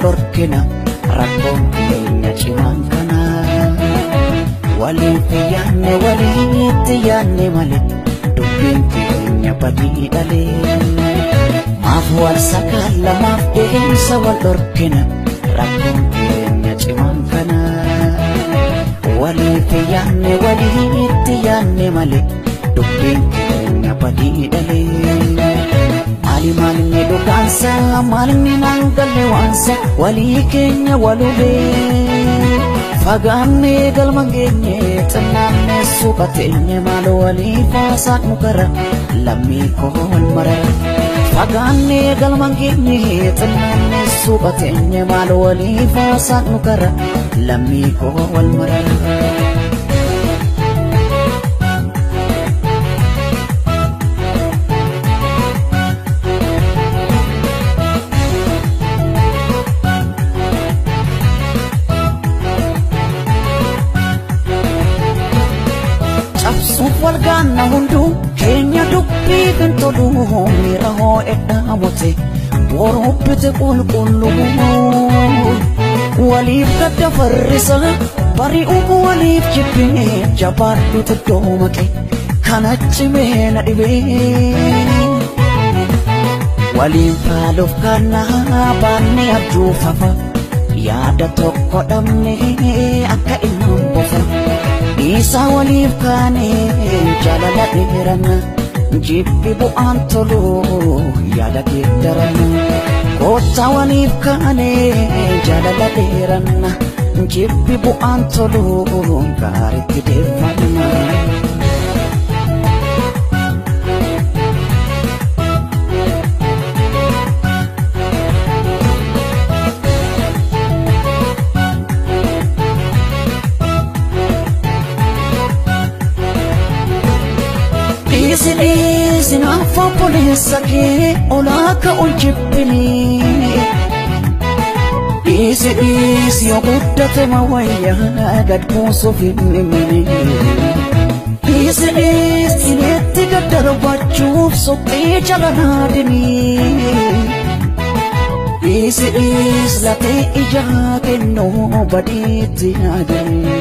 dhorkina rakkoon keenya cimaan kana. Waliif yaanne walitti yaanne malee dubbiin keenya badii dhalee. Maaf wal sakaalla maaf deemsa wal dhorkina rakkoon keenya cimaan kana. Waliif yaanne walitti yaanne malee dubbiin keenya badii dhalee. Maali maalinni dhugaansa maalinni naan galle waansa walii keenya walubee. Fagaannee galma geenye xinnaannee suuqa teenye maal waliif haasaan mukara lammii koo wal marara. Fagaannee galma geenye xinnaannee suuqa teenye maal waliif haasaan mukara lammii koo wal marara. Cabsuuf wal gaanna hunduu keenya dubbii hin tolu miira hoo'edhaa mute boruubbite qulqulluu. Waliif gadda farrisa bari'uu waliif jibbee jabaadhu xiddoo maqe kana cimee na dhibee. Waliin faaluuf kannaa baannee abjuu fafa yaada tokko dhabnee akka ilmaan bofa. Dhiisaa waliif kaanee jaalala dheeranna jibbi bu'aan tolu yaada geeddaranna. Koottaa waliif kaanee jaalala dheeranna jibbi bu'aan tolu gaariitti deeffanna. Dhiisi dhiisi naaf obboleessa kee olaa ka'uun jibbinii. Dhiisi dhiisi yoo guddate ma wayyaa gad buusuuf hin dhimminii. Dhiisi dhiisi itti gad darbachuuf suphee jala naadinii. Dhiisi dhiisi latee ijaa kennuu badiitti yaadanii.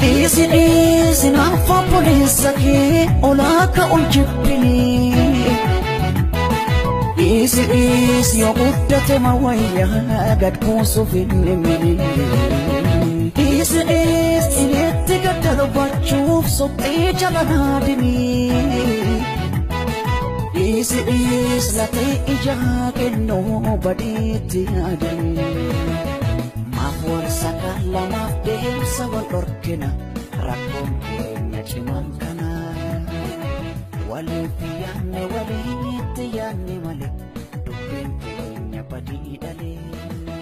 Dhiisi dhiisi naaf obboleessa kee olaa ka'uun jibbinii. Dhiisi dhiisi yoo guddate ma wayyaa gad buusuuf hin dhimminii. Dhiisi dhiisi itti gad darbachuuf suphee jala naadinii. Dhiisi dhiisi latee ijaa kennuu badiitti yaadanii. Maaf wal sakaalla maaf deemsa wal dhorkina rakkoon keenya cimaan kana. Waliif yaanne walitti yaanne malee dubbiin keenya badii dhalee.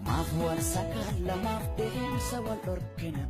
Maaf wal sakaalla maaf deemsa wal dhorkina.